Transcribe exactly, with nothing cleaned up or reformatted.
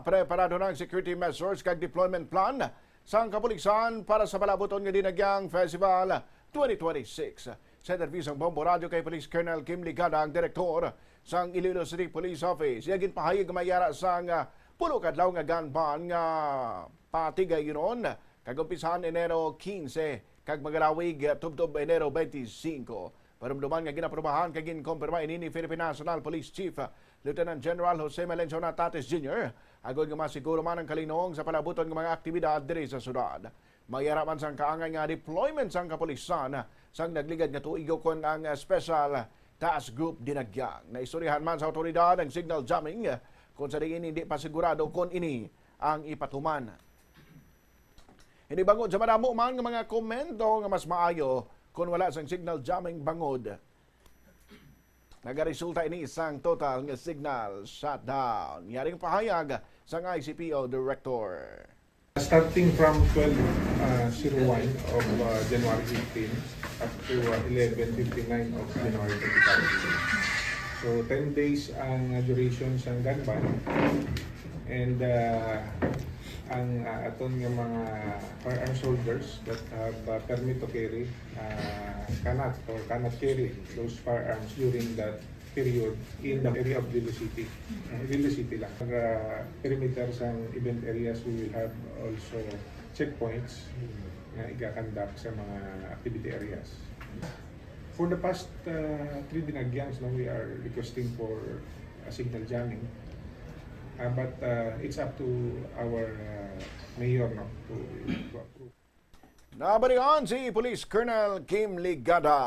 Preparado na ang security measures kag deployment plan sang kapulisan para sa palabuton nga Dinagyang Festival twenty twenty-six. Sa interbiyuhang Bombo Radyo kay Police Colonel Kim Ligada, ang direktor sang Iloilo City Police Office, iya ginpahayag nga may ara sang, ah, pulo ka adlaw nga gun ban nga patigayunon, kag umpisahan Enero quince kag magalawig, ah, tubtob Enero twenty-five. Parumduman nga ginaprobahan kag ginkompirma ini ni Philippine National Police Chief, ah, Lieutenant General Jose Melencio Natates Junior, agod nga masiguro man ang kalinong sa palabuton nga mga aktibidad diri sa syudad. May ara man sang kaangay nga deployment sang kapulisan sang nagligad nga tuig ukon ang, ah, Special Task Group Dinagyang. Naistoryahan man sa awtoridad ang signal jamming, kung sa diin hindi pa sigurado kon ini ang ipatuman. Ini bangod sa madamo man nga mga komento nga mas maayo kon wala sang signal jamming bangod nagaresulta ini sang total nga signal shutdown. Yari ang pahayag sang I C P O Director. Starting from twelve, uh, zero one of, uh, January fifteen up to, uh, eleven fifty-nine of January twenty-five. So, ten days ang, uh, duration sang gun ban. And, uh, ang, uh, aton nga mga firearms holders that have, uh, permit to carry, uh, cannot or cannot carry those firearms during that period in the area of Iloilo City. Uh, Iloilo City lang. Ang, uh, perimeter sang event areas, we will have also checkpoints nga iga-conduct sa mga activity areas. For the past, uh, three Dinagyangs, no, we are requesting for a signal jamming. Uh, but, uh, it's up to our, uh, mayor, no, to, to approve. Nabalian si Police Colonel Kim Ligada.